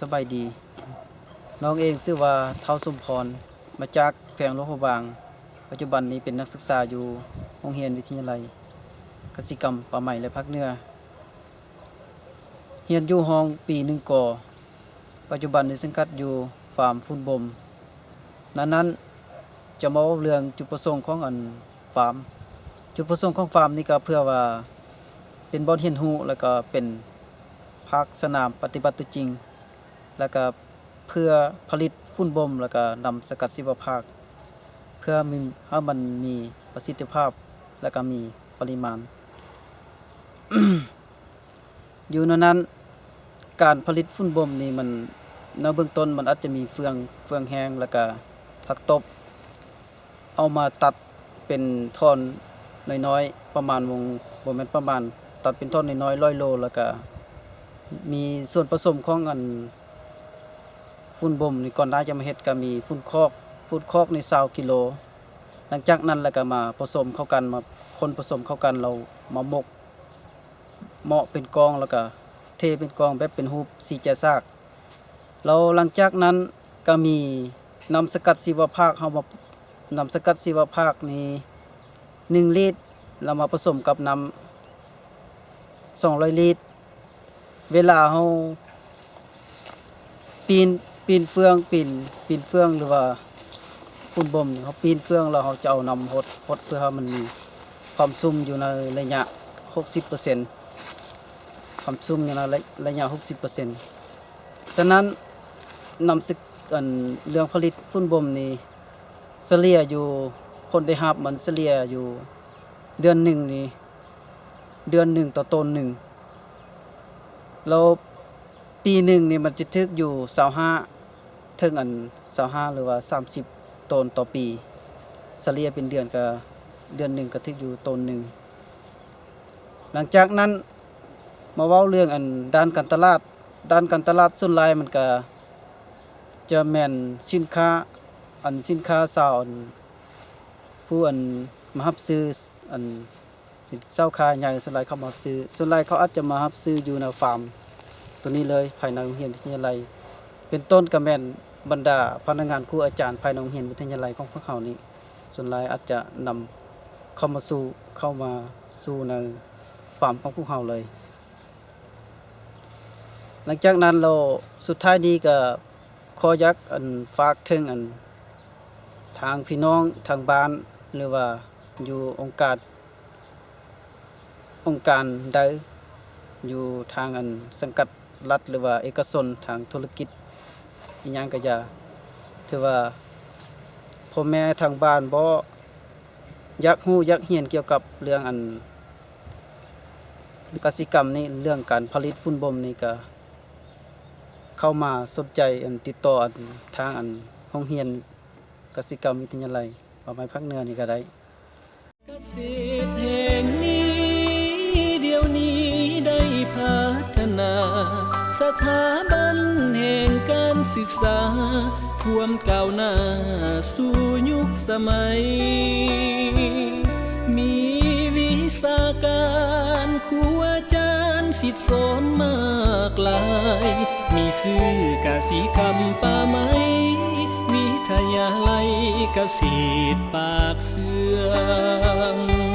ສະບາຍດີ. ນ້ອງເອງຊື່ວ່າ ທ້າວ ສົມພອນ ມາຈາກແຂວງຫຼວງພະບາງ. ປັດຈຸບັນນີ້ເປັນນັກສຶກສາຢູ່ໂຮງຮຽນວິທະຍາໄລກະສິກຳປ່າໄມ້ ແລະ ພາກເໜືອ. ຮຽນຢູ່ຫ້ອງປີໜຶ່ງ ກ. ປັດຈຸບັນນີ້ສັງກັດຢູ່ຟາມຝຸ່ນບົມ. ນານນັ້ນຈະມາເວົ້າເລື່ອງຈຸດປະສົງຂອງອັນຟາມ. ຈຸດປະສົງຂອງຟາມນີ້ກໍເພື່ອວ່າເປັນບ່ອນຮຽນຮູ້ ແລ້ວກໍເປັນພາກສະໜາມປະຕິບັດຕົວຈິງ ແລ້ວກໍເພື່ອຜະລິດຝຸ່ນບົມ ແລ້ວກໍນຳສະກັດຊີວະພາກ ເພື່ອມີ ໃຫ້ມັນມີປະສິດທິພາບ ແລ້ວກໍມີປະລິມານ. ຢູ່ໃນນັ້ນ ການຜະລິດຝຸ່ນບົມນີ້ມັນ ໃນເບື້ອງຕົ້ນມັນອາດຈະມີເຟືອງ ເຟືອງແຫ້ງ ແລ້ວກະຜັກຕົບ ເອົາມາຕັດເປັນທ່ອນນ້ອຍໆ ປະມານວົງ ບໍ່ແມ່ນປະມານ ຕັດເປັນທ່ອນນ້ອຍໆ ຮ້ອຍໂລ ແລ້ວກະມີສ່ວນປະສົມຂອງອັນຝຸ່ນບົມນີ້ ກ່ອນໜ້າຈະມາເຮັດກະມີຝຸ່ນຄອກ ຝຸ່ນຄອກນີ້ຊາວກິໂລ. ຫຼັງຈາກນັ້ນແລ້ວກະມາປະສົມເຂົ້າກັນ ມາຄົນປະສົມເຂົ້າກັນ ແລ້ວມາໝົກ ເໝາະເປັນກອງ ແລ້ວກະເທເປັນກອງແບບເປັນຮູບສີ່ແຈສາກ. ແລ້ວຫຼັງຈາກນັ້ນກະມີນ້ຳສະກັດຊີວະພາກ ເຮົາມາ ນ້ຳສະກັດຊີວະພາກນີ້ໜຶ່ງລິດ ແລ້ວມາປະສົມກັບນ້ຳສອງຮ້ອຍລິດ. ເວລາເຮົາປີ້ນ ປີ້ນເຟືອງ ປີ້ນ ປີ້ນເຟືອງ ຫຼືວ່າຝຸ່ນບົມນີ້ ເຮົາປີ້ນເຟືອງແລ້ວເຮົາຈະເອົານ້ຳຫົດ ຫົດເພື່ອໃຫ້ມັນມີຄວາມຊຸ່ມຢູ່ໃນໄລຍະຫົກສິບເປີເຊັນ ຄວາມຊຸ່ມຢູ່ໃນໄລຍະຫົກສິບເປີເຊັນ. ສະນັ້ນ ນ້ຳສະ ອັນ ເລື່ອງຜະລິດຝຸ່ນບົມນີ້ ສະເລ່ຍຢູ່ ຜົນໄດ້ຮັບມັນສະເລ່ຍຢູ່ເດືອນໜຶ່ງນີ້ ເດືອນໜຶ່ງຕໍ່ໂຕນໜຶ່ງ ແລ້ວປີໜຶ່ງນີ້ມັນຈະຖືກຢູ່ຊາວຫ້າ ເຖິງອັນຊາວຫ້າ ຫຼືວ່າສາມສິບໂຕນຕໍ່ປີ. ສະເລ່ຍເປັນເດືອນກະ ເດືອນໜຶ່ງກະຖືກຢູ່ໂຕນໜຶ່ງ. ຫຼັງຈາກນັ້ນມາເວົ້າເລື່ອງອັນດ້ານການຕະຫຼາດ. ດ້ານການຕະຫຼາດສ່ວນຫຼາຍມັນກະຈະແມ່ນສິນຄ້າ ອັນສິນຄ້າຊາວ ອັນ ຜູ້ອັນມາຮັບຊື້ ອັນສິນເຊົ່າຄ້າໃຫຍ່ ສ່ວນຫຼາຍເຂົາມາຮັບຊື້ ສ່ວນຫຼາຍເຂົາອາດຈະມາຮັບຊື້ຢູ່ໃນຟາມໂຕນີ້ເລີຍ ພາຍໃນໂຮງຮຽນວິທະຍາໄລ ເປັນຕົ້ນກະແມ່ນບັນດາພະນັກງານຄູອາຈານພາຍໃນໂຮງຮຽນວິທະຍາໄລຂອງພວກເຮົານີ້ ສ່ວນຫຼາຍອາດຈະນຳເຂົ້າມາສູ່ ເຂົ້າມາສູ່ໃນຟາມຂອງພວກເຮົາເລີຍ. ຫຼັງຈາກນັ້ນແລ້ວ ສຸດທ້າຍນີ້ກະຂໍຢາກ ອັນ ຝາກເຖິງ ອັນ ທາງພີ່ນ້ອງທາງບ້ານ ຫຼືວ່າຢູ່ອົງການ ອົງການໃດ ຢູ່ທາງ ອັນ ສັງກັດລັດ ຫຼືວ່າເອກະຊົນ ທາງທຸລະກິດ ອີ່ຫຍັງກະຢ່າ ຖືວ່າພໍ່ແມ່ທາງບ້ານບໍ່ຢາກຮູ້ຢາກຮຽນກ່ຽວກັບເລື່ອງ ອັນ ກະສິກຳນີ້ ເລື່ອງການຜະລິດຝຸ່ນບົມນີ້ ກະເຂົ້າມາສົນໃຈ ອັນ ຕິດຕໍ່ ອັນ ທາງ ອັນ ໂຮງຮຽນກະສິກຳວິທະຍາໄລປ່າໄມ້ພາກເໜືອນີ້ກະໄດ້. ກະເສດແຫ່ງນີ້ ດຽວນີ້ໄດ້ພັດທະນາ ສະຖາບັນແຫ່ງການສຶກສາ ພວມກ້າວໜ້າສູ່ຍຸກສະໄໝ ມີວິຊາການຄູອາຈານສິດສອນມາກຫຼາຍ ມີຊື່ກະສິກຳປ່າໄມ້ ວິທະຍາໄລກະເສດປາກເຊືອງ.